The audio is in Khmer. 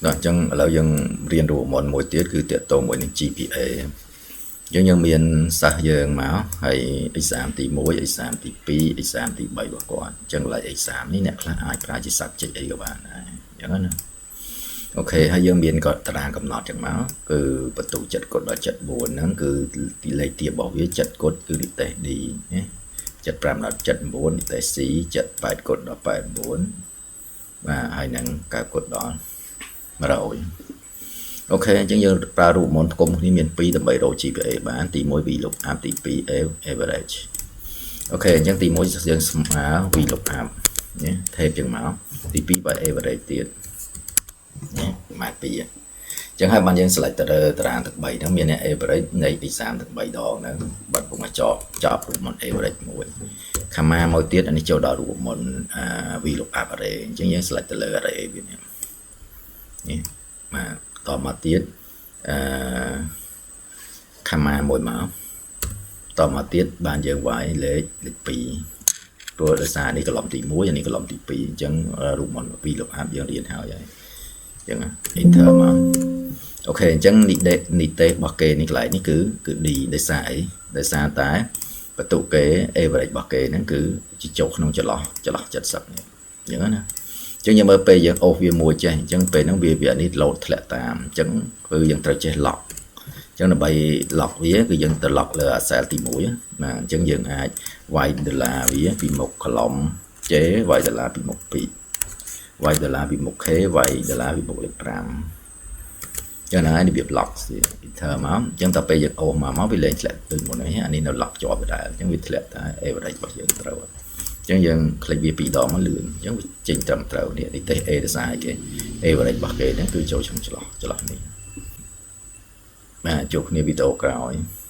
ដល់អញ្ចឹងឥឡូវយើងរៀនរូបមន្តមួយទៀតគឺតាក់ទងមួយនឹង GPA យើងមានសិស្សយើងមកហើយ exam ទី1 exam ទី2 exam ទី3របស់គាត់អញ្ចឹងកន្លែង exam នេះអ្នកខ្លះអាចប្រើជា subject អីក៏បានដែរអញ្ចឹងណាOK ហើយយើងមានក៏តារាងកំណត់ចឹងមកគឺបន្ទុក7គុតដល់74ហ្នឹងគឺទីលេខទាបរបស់វា7គុតគឺនិទេស D ណា75ដល់79និទេស C 78គុតដល់89បាទហើយនឹង9គុតដល់100OK អញ្ចឹងយើងប្រើរូបមន្តផ្គុំគ្នាមាន2ដើម្បីរក GPA បានទី1 VLOOKUP ទី2 average OK អញ្ចឹងទី1យើងស្មើ VLOOKUP ណា tab ចឹងមកទី2បើ average ទៀតណាម៉ែត្រ2អញ្ចឹងហើយបានយើង select ទៅលើតារាងទាំង3ហ្នឹងមាន average នៃ exam ទាំង3ដងហ្នឹងបាត់ពុំមកចប់ចប់រូបមន្ត average មួយ comma មកទៀតអានេះចូលដល់រូបមន្ត VLOOKUP array អញ្ចឹងយើង select ទៅលើ array វានេះនេះបាទតមកទៀតអឺ comma មួយមកតមកទៀតបានយើងវាយលេខលេខ2ព្រោះដោយសារនេះcolumn ទី1អានេះcolumn ទី2អញ្ចឹងរូបមន្ត VLOOKUP យើងរៀនហើយហើយអញ្ចឹង enter មក OK អញ្ចឹងនិទេសនិទេសរបស់គេនេះកន្លែងនេះគឺគឺ D ដោយសារអីដោយសារតែបន្ទុកគេ average របស់គេហ្នឹងគឺជាចូលក្នុងចន្លោះចន្លោះ70នេះអញ្ចឹងណាអញ្ចឹងយើងមើលពេលយើងអូសវាមួយចេះអញ្ចឹងពេលហ្នឹងវាវានេះលោតធ្លាក់តាមអញ្ចឹងគឺយើងត្រូវចេះ lock អញ្ចឹងដើម្បី lock វាគឺយើងទៅ lock លើអា cell ទី1បាទអញ្ចឹងយើងអាចវាយដុល្លារវាពីមុខ column J វាយដុល្លារពីមុខ2វាយដុល្លារពីមុខ K វាយដុល្លារពីមុខលេខ5ចឹងហ្នឹងហើយរបៀប lock enter មកអញ្ចឹងដល់ពេលយើងអូសមកមកវាលែងធ្លាក់ដូចមុននេះអានេះនៅ lock ជាប់ដដែលអញ្ចឹងវាធ្លាក់តែ average របស់យើងត្រូវអញ្ចឹងយើង click វាពីរដងមកលឿនអញ្ចឹងវាចេញត្រឹមត្រូវនេះនិទេស A ដោយសារគេ average របស់គេហ្នឹងគឺចូលក្នុងចន្លោះចន្លោះនេះបាទជួបគ្នាវីដេអូក្រោយ។